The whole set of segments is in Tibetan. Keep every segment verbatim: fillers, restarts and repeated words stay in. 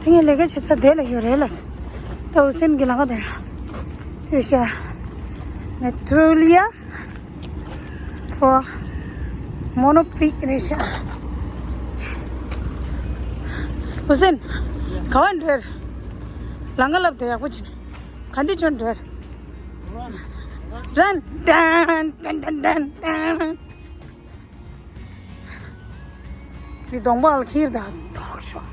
དེ་ངས་ལས་ཀ་བྱེད་ས་དེ་ལ་ཡོད་རེད་ལ། ད་ཧུ་སེན་གྱི་ལམ་ཁ་དེ་རེད་ཤག Metrolya for Monoprix རེད་ཤག་ཧུ་སེན། ག་བ་འགྲོ་ཡ། ལམ་ཁ་ལབ་དེ་ཡག་པོ་བྱས་ནས། ག་འདི་ཅོ་འགྲོ་ཡ། Run, dun, dun, dun, dun, dun. འདི་གདོང་པ་ལ་ཁྱེར་ད་ཐོག་ཤོག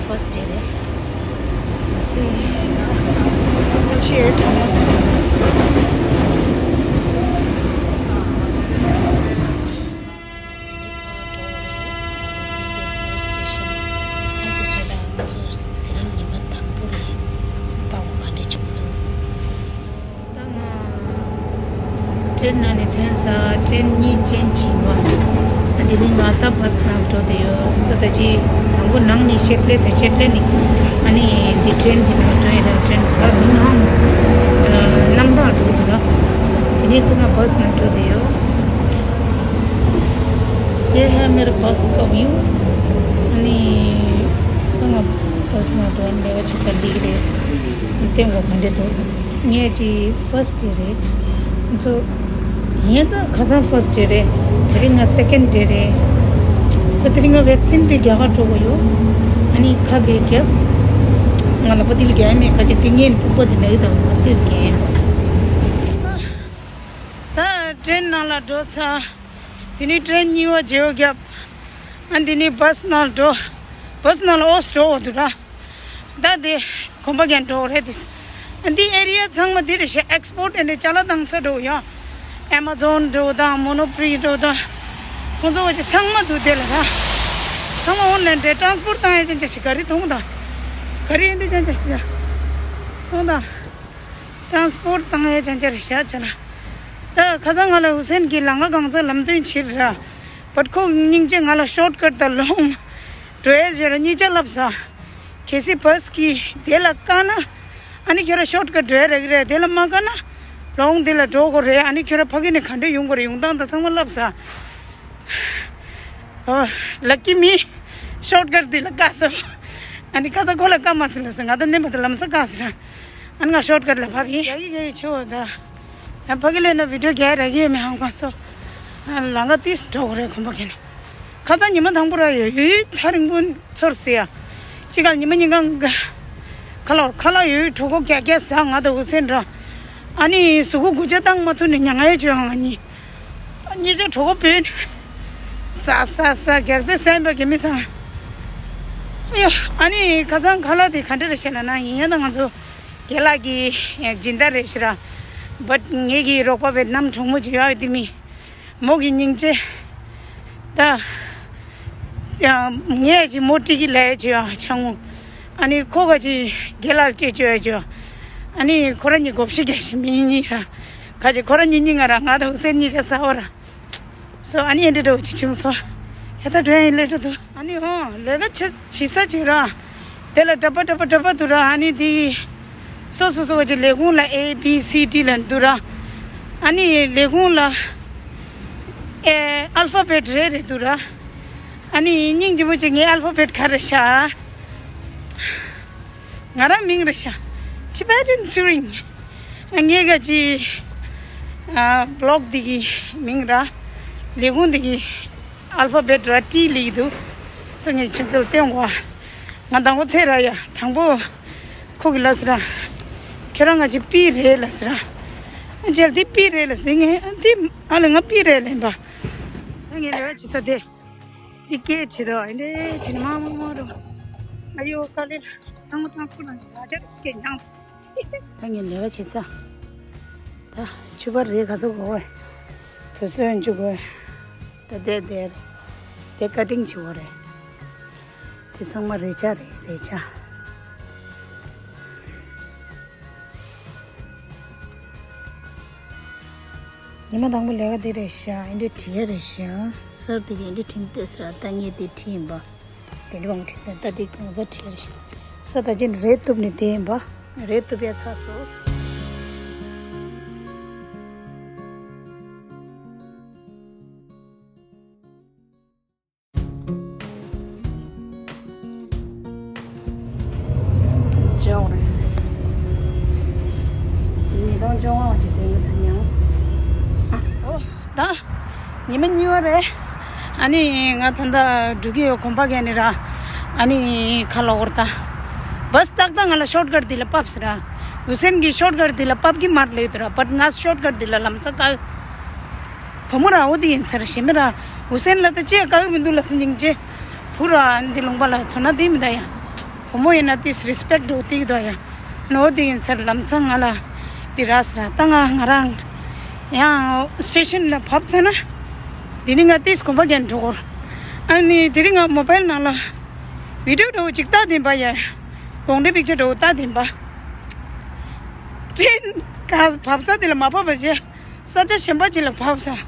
First day རེད། Let's see. Cheer to ཊེན་ནང་ནས་ཐོན་ཚར། ཊེན་གཉིས་ཅན་ཕྱིན་པ། ཨ་དེ་ནས་ང་ད་བྷ་སི་ནང་འགྲོ་བསྡད་ཡོད། ས་ད་ཅི་དང་པོ་ནང་ནས་ཆེད་ལས་དང་ཆེད་ལས་ནས་ཨ་ནི་དེ་ཊེན་དེ་ནང་འགྲོ་ཡོད་ར། ཊེན་ད་མིང་ཧང་རྣམ་དག་འགྲོ་འདུག་ར། དེ་ནས་ད་ང་བྷ་སི་ནང་འགྲོ་བསྡད་ཡོད། ये है मेरा बस का व्यू। ཨ་ནི་ད་ང་བྷ་སི་ནང་འགྲོ་ནས་ལས་ཀ་བྱེད་ས་འདི་གི་རེད། སྟེང་གོ་ག་འདྲ་འདུག་ངས་ཅི་ཕར་སི་ཌེ་རེད། ཚོ་ངས་ད་ཁ་སང་ཕར་སི་ཌེ་རེད། དེ་རིང་ང་སེ་ཀེན་ཌེ་རེད། ས་དེ་རིང་ང་ཝེག་སིན་པའི་རྒྱག་ག་འགྲོ་གི་ཡོད། ཨ་ནི་ཁ་བེ་རྒྱབ། ང་ལ་པ་ཏིལ་རྒྱག་མེད་ཁ་ཅིག་དེ་ངས་ཕུག་པ་དེ་ལེགས་དང་པ་ཏིལ་རྒྱག་ད་ཊེན་ནང་ལ་འགྲོ་ཚར། དེ་ནས་ཊེན་གཉིས་པ་བརྗེ་པོ་བརྒྱབ། ཨ་དེ་ནས་བྷ་སི་ནང་འགྲོ། བྷ་སི་ནང་ལ་ཨོ་སི་འགྲོ་འོ་འདུག་ར། ད་དེ་གོམ་པ་རྒྱག་འགྲོ་རེད་དེ། ཨ་འདི་ཨེ་རི་ཡ་ཚང་མ་འདི་རེད་ཤག་ཨེག་སི་པོར་ཊི་ཨེ་འདྲ་ཅ་ལག་བཏང་ས་འགྲོ་ཡོད། ཨེ་མ་ཛོན་འགྲོ་དང་མོ་ནོ་པི་རི་འགྲོ་དང་། ཁོང་ཚོ་བ་ཅི་ཚང་མ་འདུག་དེ་ལ་ད། ཚང་མ་ཨོན་ལན་རེད། ཊ་རན་སི་པོར་ཊི་བཏང་ཡས་ཅན་ཅ་ཞིག་ག་རེ་མཐོང་དང་། ག་རེ་ཨེ་འདྲ་ཅན་ཅ་ཞིག་མཐོང་དང་། ཊ་རན་སི་པོར་ཊི་བཏང་ཡས་ཅན་ཅ་རེད་ཤག་ཅ་ལག་ད་ཁ་སང་ང་ལ་ཧུ་སེན་གྱིས་ལམ་ཁ་གང་ཚ་ལམ་སྟོན་བྱེད་ར། བཊ་ཁོ་སྙིང་རྗེ་ང་ལ་ཤོར་ཊི་ཀཊ་དང་ལོང་འགྲོ་ཡས་ཟེར་གཉིས་ཆ་ལབ་ས། གལ་སྲིད་བྷ་སི་གིས་དེ་ལ་བཀག་ན། ཨ་ནི་ཁྱོད་ར་ཤོར་ཊི་ཀཊ་འགྲོ་ཡས་རག་གི་རེད། དེ་ལ་མ་བཀག་ན་ལོང་དེ་ལ་འགྲོ་དགོས་རེད། ཨ་ནི་ཁྱོད་ར་ཕ་གི་ནས་ག་འདྲ་ཡོང་དགོས་རེད། ཡོང་སྟངས་དང་ཚང་མ་ལབ་ས། ཨོ། ལ་ཀི་མི། ཤོར་ཊི་ཀཊ་དེ་ལ་བཀག་སོང་། ཨ་ནི་ཁ་ས་ཁོ་ལ་བཀག་མ་སོང་ལབ་ས། ང་ད་ནེམ་པ་ད་ལམ་སང་བཀག་སོང་། ཨ་ནི་ང་ཤོར་ཊི་ཀཊ་ལ་ཕབ་ཡིན། ཡ་ཡི་ཡ་ཡི་ཆེ་བོ་ད། ཡང་ཕ་གི་ལས་ན་བི་ཌི་ཡོ་རྒྱག་རག་གི་ཡོད་མེད་ཧང་གོ་སོ། ལམ་ཁ་ཏིས་འགྲོ་གི་རེད་གོམ་པ་གྱེས་ནས། ཁ་སང་ཉི་མ་དང་པོ་ར་ཡོད་ཡོད་ཐག་རིང་པོ་ཚོར་སི་ཡ། ཅི་ག་ཉི་མ་ཉིན་གང་ག་ཁ་ལོ་ཁ་ལོ་ཡོད་གྲོད་ཁོག་རྒྱག་རྒྱག་ཟ་ང་དང་འུ་སེན་འདྲ། ཨ་ནི་གཟུགས་པོ་དགུ་ཆ་བཏང་མ་ཐུབ་ནས་མྱ་ངན་ཡོད་བྱོས་ཧང་ང་གཉིས། གཉིས་ཆ་གྲོད་ཁོག་བུད། ཟ་ཟ་ཟ་རྒྱག་རྩེ་སེམས་པ་གི་མི་ཚང་། ཨ་ཡོ། ཨ་ནི་ཁ་སང་ཁ་ལག་དེ་ག་འདྲ་རེད་ཤེས་ན་ན་ཡིན་ཡང་ད་ང་ཚོ་རྒན་ལགས་ཀྱི་སྦྱིན་བདག་རེད་ཤི་ར། བཊ་ངེད་ཀྱི་རོགས་པ་ཝེད་ནམ་གྲོགས་མོ་ཅིག་ཡོད་ཨ་དེ་མི་མོ་གི་སྙིང་རྗེ། ད་ཡང་ངས་ཅི་མོ་ཏི་གི་ལས་ཅི་ཡང་ཆང་ངུ། ཨ་ནི་ཁོ་ག་ཅི་རྒན་ལགས་ལ་སྤྲད་ཅི་ཡང་ཅི་ཡང་། ཨ་ནི་ཁོ་ར་གཉིས་དགོ་ཕྱི་རྒྱག་ཤི་མི་གཉིས་ར། ག་ཅི་ཁོ་ར་གཉིས་གཉིས་ང་ར་ང་དང་སེམས་གཉིས་ཆ་ས་འོ་ར། སོ་ཨ་ནི་ཨེ་འདྲ་འདྲ་བོ་ཅིག་བྱུང་སོ། ཧེ་ད་དྲན་ཡིན་ལེ་འགྲོ་འདུག་ཨ་ནི་ཧོ་ལས་ཀ་བྱེད་བྱེད་ས་བྱོས་ར། དེ་ལ་འདྲ་པ་འདྲ་པ་འདྲ་པ་འདུག་ར། ཨ་ནི་དེ་སོ་སོ་སོ་ག་ཅིག་ལས་ཁུངས་ལ་ཨེ་བི་སི་ཌི་ལ་འདུག་ར། ཨ་ནི་ལས་ཁུངས་ལ་ཨེ་ཨལ་ཕ་བེཊ་རེ་རེ་འདུག་ར། ཨ་ནི་སྙིང་རྗེ་མོ་ཅིག་ངའི་ཨལ་ཕ་བེཊ་ག་རེ་ཤག་ང་རང་མིང་རེད་ཤག Tibetan Sering། ངའི་ག་ཅི་ཨ་བི་ལོག་འདི་གི་མིང་ར། ལས་ཁུངས་འདི་གི་ཨལ་ཕ་བེཊ་ར་ཊི་ལི་འདུག་སོ་ངས་ཁྱེད་ཚོར་སྟོན་གོ་ང་དང་པོ་ཚེ་ར་ཡ་དང་པོ་ཁོ་གི་ལ་སི་ར། ཁྱོད་རང་ང་ཅི་པི་རེད་ལ་སི་ར། ཨ་ཅལ་འདི་པི་རེད་ལ་སི་ངས་འདི་ཨ་ལ་ང་པི་རེད་ལེན་པ། ངས་ལས་ཀ་བྱེད་ས་དེ། འདི་སྐད་བྱེད་དོ་འདི་བྱེད་ནི་མ་མ་མ་རུ། ཨ་ཡོ་ཀ་ལེ་ལ་ཚང་མ་ཚང་སྐུ་ལ་ཡ་ཅག་སྐད་ཉང་། ད་ངས་ལས་ཀ་བྱེད་ས། ད་ཆུ་བར་རེ་ག་ཚོད་དགོས་བས། བུ་སོན་ཆུ་དགོས། ད་དེ་དེ་དེ་ཀ་ཊིང་བྱེད་དགོས་རེད། དེ་ཚང་མ་རེ་ཆ་རེད་རེ་ཆ། ཉི་མ་དང་པོ་ལས་ཀ་དེ་རེད་ཤག་ཨེ་འདྲས་བྲིས་ཡ་རེད་ཤག་གསར་དེ་གི་ཨེ་འདྲས་བྲིས་འདུག་ཟེར་ད་ངས་དེ་བྲིས་ཡིན་པ། དེ་འདྲས་བང་བྲིས་ཚར་ད་དེ་གང་ཚ་བྲིས་ཡ་རེད་ཤག་ས་ད་ཅི་རེད་གཏུབ་ནས་དེ་ཡིན་པ། རེད་གཏུབ་ཡ་ཚ་སོ། ཅོག་རེད། ཉིས་སྟོང་བཅོ་ལྔ་བ་ཅིག་དེ་ཡོད་ཐུབ་མྱངས། ཨོ། ད་ཉི་མ་གཉིས་པ་རེད། ཨ་ནི་ང་ད་ལྟ་འགྲོ་གི་ཡོད། གོམ་པ་རྒྱག་ནི་ར། ཨ་ནི་ཁ་ལོ་བོར་ད། བྷ་སི་ཏག་ཏག་ང་ལ་ཤོར་ཀཊ་འདི་ལ་བབས་ཟེར་ར། ཧུ་སེན་གྱིས་ཤོར་ཀཊ་འདི་ལ་བབས་ཀྱི་མ་རེད་ལབ་ཡོད་ར། བཊ་ང་ཤོར་ཀཊ་འདི་ལ་ལམ་སང་བཀག་བུ་མོ་ར་འོ་དེ་ཡིན་ཟེར་ཞེ་མེད་ར། ཧུ་སེན་ལ་ད་ཅི་ཡང་བཀག་གི་མི་འདུག་ལབ་སོང་། སྙིང་རྗེ། བུ་ར་འདི་ལུང་པ་ལ་དོ་སྣང་དེ་མི་འདུག་ཡ། བུ་མོ་ཡིན་ན་ཏིས་རི་སི་པེག་འགྲོ་དེ་གི་འདུག་ཡ། ནོ་དེ་ཡིན་ཟེར་ལམ་སང་ང་ལ་འདི་ར་ཟེར་ར། ད་ང་ང་རང་ཡང་སི་ཊེ་ཤན་ལ་བབས་ཚར་ན་འདི་ནི་ང་ཏིས་གོམ་པ་རྒྱག་འགྲོ་གོ་ར། ཨ་ནི་དེ་རིང་ང་མོ་བྷའིལ་ནང་ལ་བི་ཌི་ཡོ་འདྲ་བོ་ཅིག་བལྟ་དེ་འབའ་ཡ། གདོང་འདྲེ་པིག་ཅར་འདྲ་བོ་བལྟ་དེ་འབའ། ཏྲེན་ག་བབས་ས་དེ་ལ་མ་བབས་པ་བྱས། ས་ཆ་གཞན་པ་ཅིག་ལ་བབས་ས།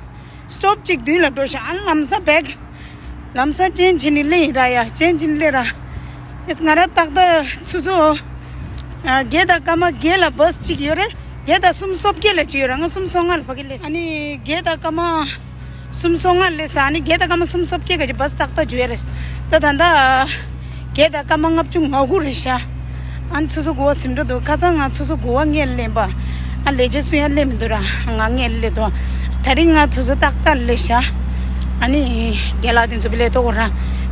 སི་ཊོབ་ཅིག་མདུན་ལ་འགྲོ་ཤག་ཨ་ལམ་སང་བེག་ལམ་སང་ཅེན་ཇི་ནི་སླེབས་ཡིན་ར་ཡ། ཅེན་ཇི་ནི་སླེབས་ར། ཨེས་ང་ར་ཏག་ཏག་ཆུ་ཚོད་ཨ་བརྒྱད་དང་སྐར་མ་བརྒྱད་ལ་བྷ་སི་གཅིག་ཡོད་རེད། བརྒྱད་དང་སུམ་ཅུ་སོ་བརྒྱད་ལ་གཅིག་ཡོད་རེད། ང་སུམ་ཅུ་སོ་ལྔ་ལ་ཕ་གི་སླེབས། ཨ་ནི་བརྒྱད་དང་སྐར་མ་སུམ་ཅུ་སོ་ལྔ་ལ་སླེབས་ས། ཨ་ནི་བརྒྱད་དང་སྐར་མ་སུམ་ཅུ་སོ་བརྒྱད་ག་ཅིག་བྷ་སི་ཏག་ཏག་འཇུ་ཡ་རེད། ད་ད་ད། བརྒྱད་དང་སྐར་མ་ལྔ་བཅུ་ང་དགུ་རེད་ཤག་ཨ་ནི་ཆུ་ཚོད་དགུ་པ་ཟིན་འགྲོ་འདུག་ཁ་སང་ང་ཆུ་ཚོད་དགུ་པ་སྔས་སླེབས་པ། ཨ་ལས་བྱེད་སུ་ཡང་སླེབས་མི་འདུག་ར། ང་སྔས་སླེབས་འདུག་ད་རིང་ང་དུས་ཚོད་ཏག་ཏག་སླེབས་ཤག་ཨ་ནི་རྒན་ལགས་དེ་ཚོ་བི་ལས་ཐོག་གོ་ར།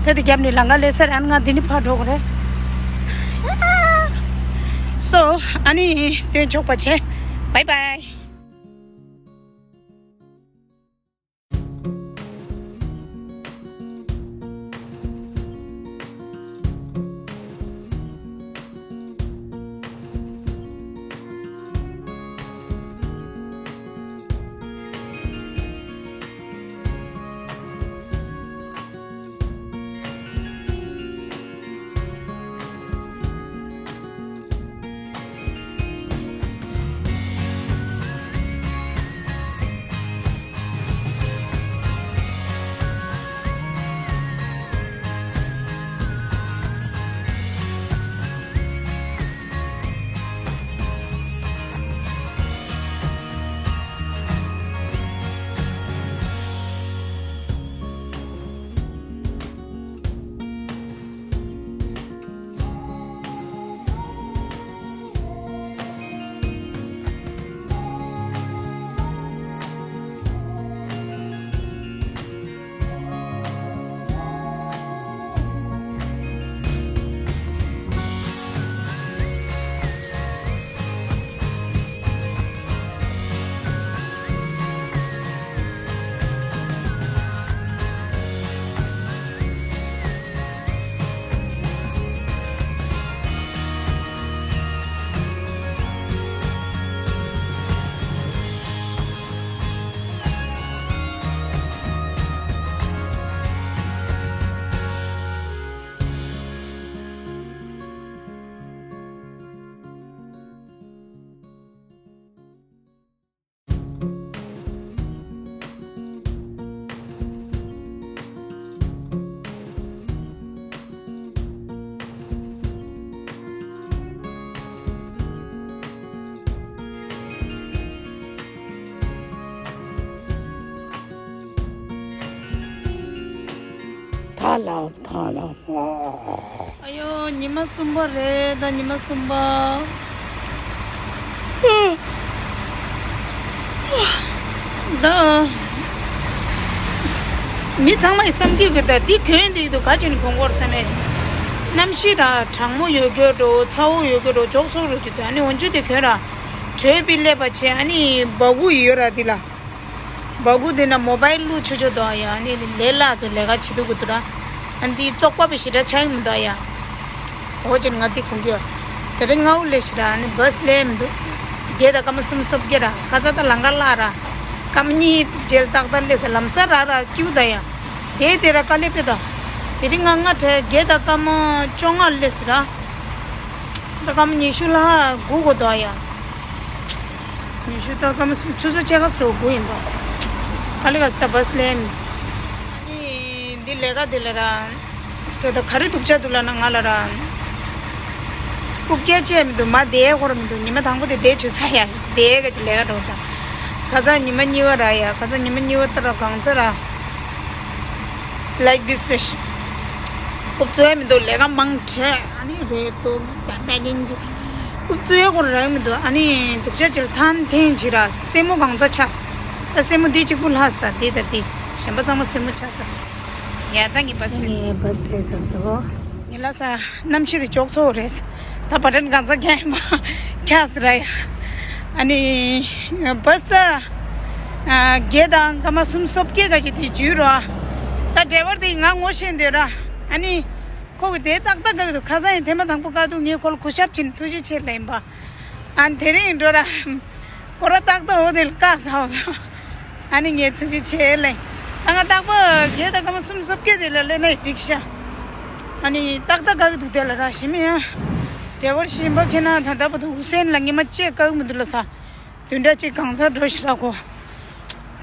ད་དེ་རྒྱབ་ནས་ལམ་ཁ་སླེབས་ས་རེད། ཨ་ནི་ང་འདི་ནས་ཕར་འགྲོ་གོ་རེད། སོ། ཨ་ནི་དོན་ཆོག་པ་བྱེད། བྷའི་བྷའི། ཐ་ལ་ཐ་ལ། ཨ་ཡོ། ཉི་མ་གསུམ་པ་རེད། ད་ཉི་མ་གསུམ་པ། ད་མི་ཚང་མས་བསམ་གྱི་ཡོད་ཀྱི། ད་འདི་གྱོན་འདི་འདུག་ག་ཅིག་ནས་གྱོན་གོ་ར་བསམ་མེད། གནམ་གཤིས་ར་གྲང་མོ་ཡོད་རྒྱུ་འགྲོ། ཚ་བོ་ཡོད་རྒྱུ་འགྲོ། འཇོག་སོག་རུ་ཅིག་འདུག་ཨ་ནི་འོན་ཅུ་དེ་གྱོན་ར། གྲོས་པི་སླེབས་པ་བྱས། ཨ་ནི་སྦ་ཁུག་ཡོད་ར་འདི་ལ། སྦ་ཁུག་དེ་ན་མོ་བྷའིལ་བླུགས་ཆོག་ཆོག་འདུག་ཡ། ཨ་ནི་ལས་སླ་འདུག་ལས་ཀ་བྱེད་སྡུག་གི་འདུག་ར། ཨ་འདི་བཙོག་པ་བི་ཞེ་དྲག་ཆགས་ཀྱི་མི་འདུག་ཡ། འོ་ཅན་ང་འདི་གོན་གི་ཡོད། དེ་རིང་སྔ་པོ་སླེབས་ཤག་ར། ཨ་ནི་བྷ་སི་སླེབས་མི་འདུག་བརྒྱད་དང་སྐར་མ་སུམ་ཅུ་སོ་བརྒྱད་ར། ཁ་ཚ་ད་ལམ་ཁ་བརླག་ར། སྐར་མ་གཉིས་རྗེས་ཏག་ཏག་སླེབས་ས། ལམ་སང་རག་ར་སྐྱིད་པོ་འདུག་ཡ། དེ་དེ་ར་དཀའ་ལས་དཔེ་འདུག་དེ་རིང་ང་སྔ་དྲགས། བརྒྱད་དང་སྐར་མ་བཅོ་ལྔ་སླེབས་ཤག་ར། ད་སྐར་མ་ཉི་ཤུ་ལྷག་སྒུག་དགོས་འདུག་ཡ། ཉི་ཤུ་ད་སྐར་མ་སུམ་ཅུ། ཆུ་ཚོད་ཕྱེད་ཀ་ཙམ་སྒུག་ཡིན་པ། ཨ་ལེ་ག་ས་ད་བྷ་སི་སླེབས། ཨ་ནི་འདི་ལས་ཀ་འདི་ལ་ར། ཁྱོད་ད་ག་རེ་སྡུག་ཅག་འདུག་ལབ་ན་ང་ལ་ར། རྐུབ་བཀྱག་བཅད་མི་འདུག་མར་བསྡད་ཡག་ཁོ་ར་མི་འདུག་ཉི་མ་དང་པོ་དེ་བསྡད་བཅུག་ས་ཡ། བསྡད་ཡག་གི་ལས་ཀ་འགྲོ་ད། ཁ་སང་ཉི་མ་གཉིས་པ་ར་ཡ། ཁ་སང་ཉི་མ་གཉིས་པ་ད་ར་གང་ཚ་ར། ལའིག་དིས་རེད་ཤག་རྐུབ་བཅད་མི་འདུག་ལས་ཀ་མང་དྲགས། ཨ་ནི་རེད་འདུག་ད་པེ་ཀིང་ཅིག་ཨུབ་ཙུ་ཡོད་སྐོར་རག་མི་འདུག་ཨ་ནི་སྡུག་ཅག་ཅིག་ལ་ཐང་འཐེན་བྱེད་ར་སེན་མོ་གང་ཚ་ཆགས། ད་སེན་མོ་འདི་གཅིག་པུ་ལྷག་ད་འདི་ད་འདི་གཞན་པ་ཚང་མ་སེན་མོ་ཆགས་ས། ཡ་ད་ངའི་བཱས་ལས། ངའི་བཱས་ལས་ཚ་སོ། ངའི་ལ་ས་གནམ་གཤིས་དེ་ལྕོགས་ཚོགས་རེད། ད་བ་ཏན་གང་ཚ་རྒྱག་ཡིན་པ་ཁྱགས་སི་ར་ཡ། ཨ་ནི་བཱས་ད་བརྒྱད་དང་སྐར་མ་གསུམ་སོ་བརྒྱད་ག་ཅིག་དེ་འཇུས་རོ། ད་ཌ་རའི་ཝར་དེ་ང་ངོ་ཤེས་འདོད་ར། ཨ་ནི་ཁོ་གི་དེ་ཏག་ཏག་ག་གི་འདུག་ཁ་སང་ཡིན་ཐེངས་མ་དང་པོ་བཀག་འདུག་ངས་ཁོ་ལ་གུས་ཞབས་བྱས་ནས་ཐུགས་རྗེ་ཆེ་ལབ་ཡིན་པ། ཨ་ནི་དེ་རིང་འགྲོ་ར། ཁོ་ར་ཏག་ཏག་འོ་དེ་ལ་བཀག་ས་འོ་ས། ཨ་ནི་ངས་ཐུགས་རྗེ་ཆེ་ལབ་ཡིན། ད་ང་རྟག་པར་བརྒྱད་དང་སྐར་མ་གསུམ་སོ་བརྒྱད་དེ་ལ་སླེབས་ན་འགྲིག་ཤག་ཨ་ནི་ཏག་ཏག་ག་གི་འདུག་དེ་ལ་ར་ཞིམ་ཡ། ཌ་རའི་ཝར་ཞིམ་པ་ཁྱེད་ན་ད་ལྟ་བར་དུ་ཧུ་སེན་ལ་ངས་མ་ཅེ་བཀག་མི་འདུག་ལ་ས། བདུན་ཕྲག་གཅིག་གང་ཚར་འགྲོ་ཞིག་ལ་གོ།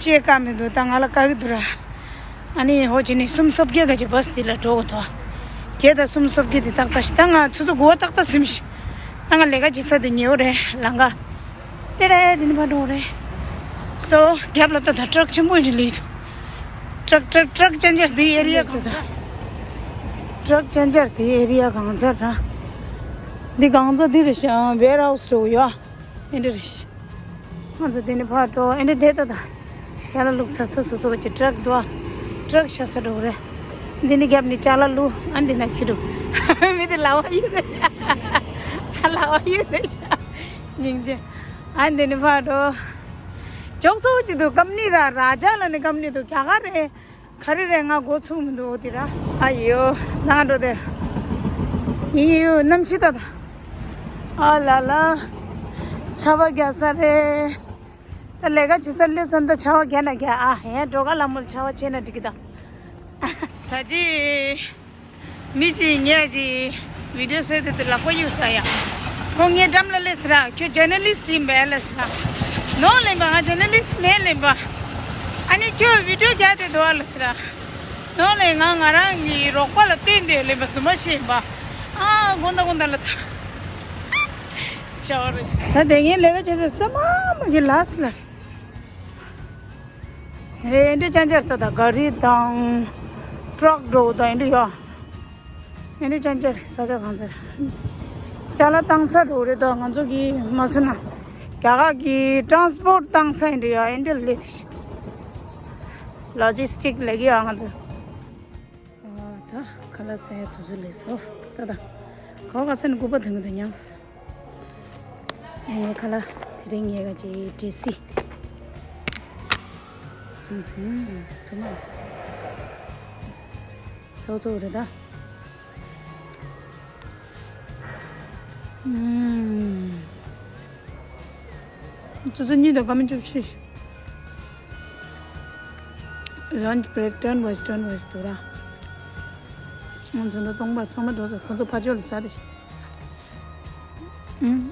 ཅེས་བཀག་མི་འདུག་ད་ང་ལ་བཀག་གི་འདུག་ར། ཨ་ནི་ཧོ་ཅི་ནི་གསུམ་སོ་བརྒྱད་ག་ཅིག་བཱས་འདི་ལ་འགྲོ་གི་འདུག་བརྒྱད་དང་གསུམ་སོ་བརྒྱད་འདི་ཏག་ཏག་ཞིག་ད་ང་ཆུ་ཚོད་དགུ་པ་ཏག་ཏག་ཟིན་ཞིག་ད་ང་ལས་ཀ་བྱེད་ས་དེ་ཉེ་བོ་རེད་ལང་ཀ་ཏེ་རེ་འདི་ནི་ཕར་འགྲོ་རེད། སོ་རྒྱབ་ལ་ད་ད་ཊྲག་ཆེན་པོ་ཡིན་ལི་འདུག་ཊྲག་ཊྲག་ཊྲག་ཅན་ཅར་འདི་ཨེ་རི་ཡ་གང་ཚར། ཊྲག་ཅན་ཅར་འདི་ཨེ་རི་ཡ་གང་ཚར་ར། འདི་གང་ཚར་འདི་རེད་ཤག་ཝེར་ཧའུ་སི་འགྲོ་ཡ། ཨེ་འདྲ་རེད། ང་ཚོ་འདི་ནས་ཕར་འགྲོ་ཨེ་འདྲ་བསྡད་ད་ད། ཅ་ལག་བླུགས་ས་སོ་སོ་སོ་གི་ཊྲག་འདུག་ཊྲག་ཤ་ས་འགྲོ་གི་རེད། འདི་ནས་རྒྱབ་ནས་ཅ་ལག་བླུགས་ཨ་འདི་ན་ཁྱེར་འགྲོ། མི་དེ་ལ་བ་ཡོད་ནས། ལ་བ་ཡོད་ནས། སྙིང་རྗེ། ཨ་འདི་ནས་ཕར་འགྲོ། ཅོག་ཙེ་ཅིག་འདུག་ཀམ་ནི་ར་ར་ཇ་ལ་ནི་ཀམ་ནི་འདུག་རྒྱ་གར་རེད། ག་རེ་རེད་ང་མགོ་ཚུགས་མི་འདུག་འོ་དེ་ར། ཨ་ཡོ། ནང་འགྲོ་དེ། ཡིའུ་གནམ་གཤིས་ད་ད། ཨ་ལ་ལ། ཆར་པ་རྒྱག་ས་རེད། ད་ལས་ཀ་བྱེད་ས་སླེབས་ས་ད་ཆར་པ་རྒྱག་ན་རྒྱག་ཨ་ཧེ་འགྲོ་ག་ལ་མོ་ཆར་པ་ཆེ་ན་འགྲིག་གི་ད། ད་ཅི། མི་གཅིག་ངས་ཅིག་བི་ཌིའོ་བཟོས་ཏེ་དེ་ལག་པ་གཡུག་ས་ཡ། ཁོ་ངའི་འགྲམ་ལ་སླེབས་ཟེར་ར་ཁྱོད་ཇར་ན་ལི་སི་ཊི་ཡིན་པས་ལབ་ཟེར་ར། ནོ་ལབ་པ་ང་ཇར་ན་ལི་སི་ཊི་མེད་ལབ་པ། ཨ་ནི་ཁྱོད་བི་ཌིའོ་རྒྱག་དེ་འདུག་ཨ་ལབ་ཟེར་ར། ནོ་ལབ་ང་ང་རང་གི་རོགས་པ་ལ་བསྟན་དེ་ལབ་པ་རྫུན་མ་བཤད་ཡིན་པ། ཨ་དགོང་དག་དགོང་དག་ལ་ཚ། ཅའོ་རེ། ད་དེ་ངའི་ལས་ཀ་བྱེད་ས་ས་མ་མ་གི་ལ་སི་ལ། ཨེ་འདྲ་ཅན་ཅར་ད་ད་ག་རི་དང་ཊྲག་འགྲོ་དང་ཨེ་འདྲ་ཡོད། ཨེ་འདྲ་ཅན་ཅར་ས་ཆ་གང་ཚར། ཅ་ལག་བཏང་ས་འགྲོ་རེད་ད་ང་ཚོ་གི་མ་སུ་ན། རྒྱ་གར་གི་ཊྲན་སི་པོར་ཊི་བཏང་ས་ཨེ་འདྲ་ཡོད་ཨེ་འདྲ་ལས། ལོ་ཇི་སི་ཊིག་ལས་ཀྱི་ཡོད་ང་ཚོ། ཨ་ད་ཁ་ལག་ཟ་ཡ་དུས་ཚོད་ལས་སོ་ད་ད། ག་བ་ག་ས་ནས་སྐུད་པ་འཐེན་གི་འདུག་ཉམས། ངའི་ཁ་ལག་དེ་རིང་ངའི་ག་ཅིག་འབྲས་སིལ། ཨུ་ཧུམ། ཐུ་མ། ཚོགས་ཚོགས་རེད་ད། ཨུམ། ཆུ་ཚོད་གཉིས་དང་སྐར་མ་བཅུ་བཞི། ལན་ཆི་བྷི་རེག་ཊརན་བྷ་ཆི་ཊརན་བྷ་ཆི་འདུག་ར། ང་ཚོ་འདི་སྟོང་པ་ཚང་མ་འགྲོ་ས་ཁོ་ཚོ་ཕ་ཆོས་ལ་ཟ་དེ་ཤི། ཨུམ།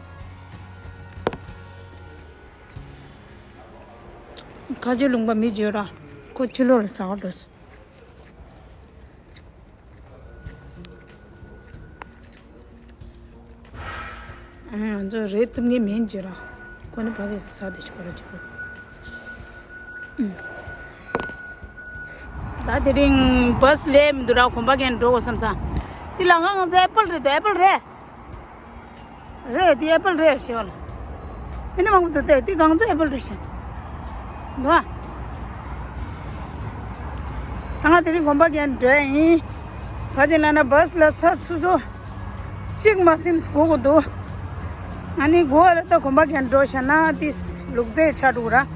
ཁ་ཆེ་ལུང་པ་མི་བརྗོད་ར། ཁོ་ཕྱི་ལོགས་ལ་ཟ་བར་འགྲོ་ས། ང་ཚོ་རེད་ཐུབ་ངེས་མིན་ཅི་ར། ཁོ་ནི་ཕ་གིར་ཟ་དེ་ཤི་ཁོ་ར་ཅི་གོ། ད་དེ་རིང་བྷ་སི་སླེབས་མི་འདུག་ར་གོམ་པ་གན་འགྲོ་དགོས་བསམ་ས། འདི་ལ་ང་ང་ཚོ་ཨེ་པལ་རེད་དོ་ཨེ་པལ་རེད། རེད་འདི་ཨེ་པལ་རེད་ཞེས་པ་ལ། མི་ནི་མང་པོ་འདུག་སྟེ་འདི་གང་ཚོ་ཨེ་པལ་རེད་ཤག་འདུག་ཨ། ང་དེ་རིང་གོམ་པ་གན་འགྲོ་ཡིན། ག་ཅི་ལ་ན་བྷ་སི་ལ་ཚ་ཆུ་ཚོད་གཅིག་མ་ཟིན་སྒུག་གི་འདུག་ཨ་ནི་སྒུག་ལ་ད་གོམ་པ་གན་འགྲོ་ཤ་ན་ཏིས་ལུག་རྫས་ཆ་འགྲོ་ར།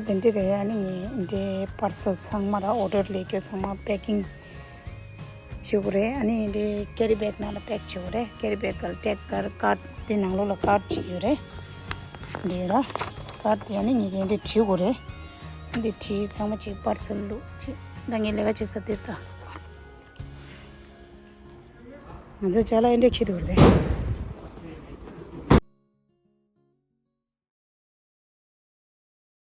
དེ་འདྲ་རེད། ཨ་ནི་ངས་འདི་པར་སལ་ཚང་མ་ར་ཨོ་ཌར་ལས་རྒྱུ་ཚང་མ་པེ་ཀིང་བྱེད་དགོས་རེད། ཨ་ནི་འདི་ཀེ་རི་བེག་ནང་ལ་པེག་བྱེད་དགོས་རེད། ཀེ་རི་བེག་ག་ལ་ཊེག་གར་ཀར་འདི་ནང་ལོགས་ལ་ཀར་ཅིག་ཡོད་རེད། འདི་ར་ཀར་འདི་ཨ་ནི་ངས་ཀྱིས་འདི་བྲིས་དགོས་རེད། འདི་བྲིས་ཚང་མ་ཅིག་པར་སལ་བླུགས་ཅིག་ད་ངས་ལས་ཀ་བྱེད་ས་དེར་ད། ང་ཚོ་ཅ་ལག་ཨེ་འདྲ་ཁྱེར་འདུག་རེད།